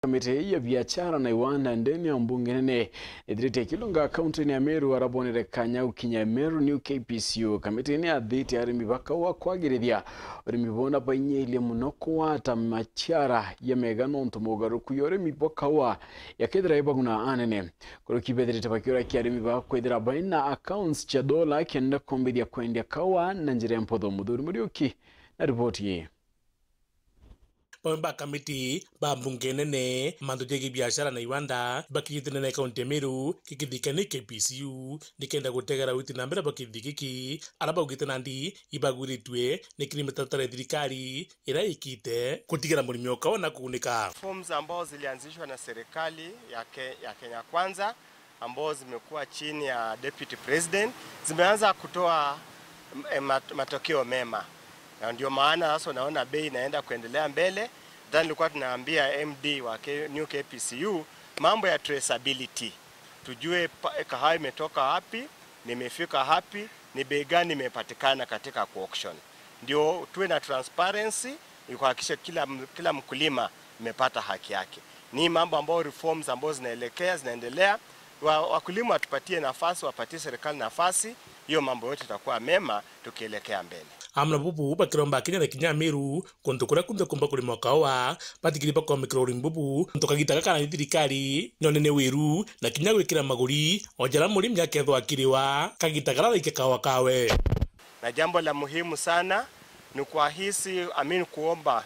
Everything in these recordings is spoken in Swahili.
Kamiti ya biashara na iwanda ndeni ya mbunge nene ithirite kilunga kaunti ya Meru arabonere kanya ukinya Meru New KPCU. Kamiti ni athite arimi bakawa kwagirithia urimi bona bainyeile muno kwata machiara ya mega nontu mugaruku yorimi bakawa yakethira ibaguna anene kuruki bethirite bakiura ki arimi bakwethira baina accounts cha dola kenda kombithia kwendia kawa na njira ya mpotho. Muthuri Muriuki na ripoti hii. Ba kamiti ba mbunge nene mandu jegi biashara na iwanda bakiyitene na kaunti Meru kikithika ni KPCU nikenda gutegera witi na mbere bakithikiki araba ugite nandi ibagwiritwe nikiri mitatara thirikari ira ikite kutigera murimi okawa na kugunika. Forms ambazo zilianzishwa na serikali ya Kenya Kwanza ambazo zimekuwa chini ya Deputy President zimeanza kutoa matokeo mema. Na ndio maana sasa naona bei inaenda kuendelea mbele. Then nilikuwa tunaambia MD wa New KPCU mambo ya traceability. Tujue kahawa imetoka wapi, nimefika wapi, ni bei gani imepatikana katika auction. Ndio tuwe na transparency kuhakikisha kila mkulima imepata haki yake. Ni mambo ambayo reforms ambazo zinaelekea zinaendelea. Wakulima watupatie nafasi, wapatie serikali nafasi, hiyo mambo yote itakuwa mema tukielekea mbele. Amna bubu bakiromba Kenya na kinya Meru kundu kuria kunthe kumba kulima kawa batikiri bakwa mikro mbubu ntukagitaga kana thirikari nonene wiru na kinya gwikira maguri onjara murimi akethwa akiriwa kagitagara raike kawa kawe. Na jambo la muhimu sana ni kuahisi kuomba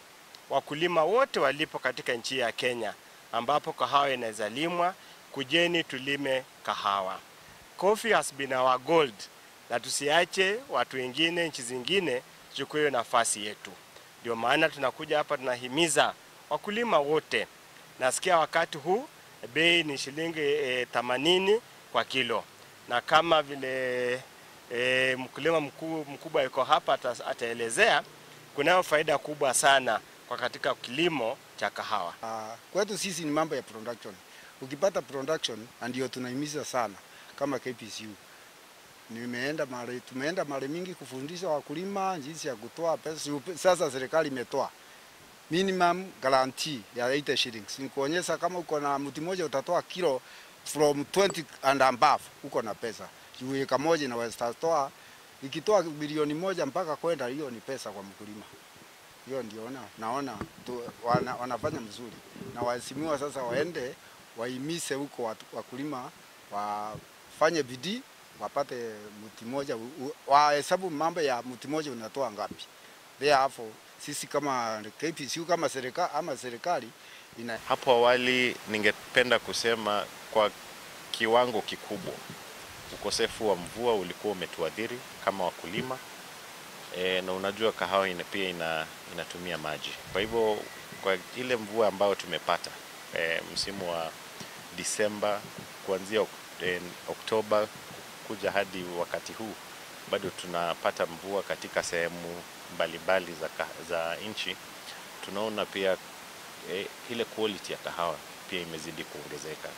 wakulima wote walipo katika nchi ya Kenya ambapo kahawa inazalimwa, kujeni tulime kahawa. Coffee has been our gold. Na tusiache watu wengine nchi zingine chukue nafasi yetu. Ndio maana tunakuja hapa tunahimiza wakulima wote. Nasikia wakati huu bei ni shilingi 80 kwa kilo. Na kama vile mkulima mkubwa yuko hapa ataelezea, kunayo faida kubwa sana kwa katika kilimo cha kahawa. Kwetu sisi ni mambo ya production. Ukipata production ndio tunahimiza sana kama KPCU. Tumeenda mara mingi kufundisha wakulima jinsi ya kutoa pesa. Sasa serikali imetoa minimum guarantee ya 80 shillings. Ni kuonyesha kama uko na mti mmoja utatoa kilo from 20 and above uko na pesa. Juu eka moja inaweza toa, ikitoa bilioni 1 mpaka kwenda, hiyo ni pesa kwa mkulima. Hiyo ndio naona wanafanya mzuri. Na waheshimiwa sasa waende waimise huko wakulima wafanye bidii wapate mti mmoja, wahesabu mambo ya mti mmoja unatoa ngapi. Therefore sisi kama KPCU kama serikali ama serikali ina. Hapo awali ningependa kusema kwa kiwango kikubwa ukosefu wa mvua ulikuwa umetuadhiri kama wakulima. Na unajua kahawa pia inatumia maji. Kwa hivyo kwa ile mvua ambayo tumepata msimu wa Disemba kuanzia Oktoba kuja hadi wakati huu bado tunapata mvua katika sehemu mbalimbali za nchi. Tunaona pia ile quality ya kahawa pia imezidi kuongezeka.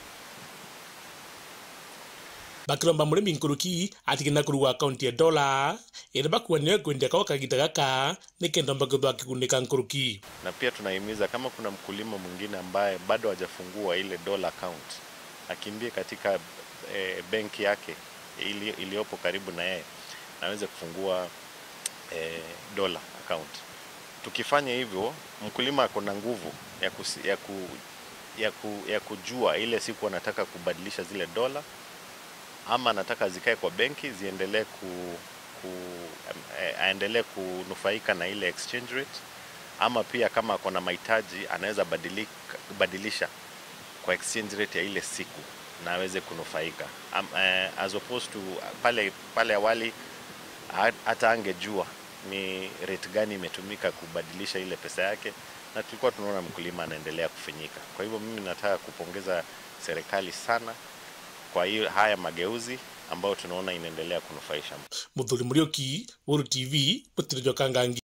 Bakiromba murimi nkuruki atigina kuruwa akaunti ya dola ira bakuwa kwendia kawa kagita gaka nikenda mbakithwa akigunika nkuruki. Na pia tunahimiza kama kuna mkulima mwingine ambaye bado hajafungua ile dollar account akimbie katika benki yake iliyopo karibu na yeye aweze kufungua dollar account. Tukifanya hivyo mkulima ako na nguvu ya kujua ile siku anataka kubadilisha zile dola ama anataka zikae kwa benki ziendelee aendelee kunufaika na ile exchange rate, ama pia kama ako na mahitaji anaweza badilisha kwa exchange rate ya ile siku na aweze kunufaika. As opposed to pale awali hata angejua ni rate gani imetumika kubadilisha ile pesa yake, na tulikuwa tunaona mkulima anaendelea kufinyika. Kwa hivyo mimi nataka kupongeza serikali sana kwa hiyo haya mageuzi ambayo tunaona inaendelea kunufaisha. Muthuri Muriuki, Uru TV, Mutirijo Kangangi.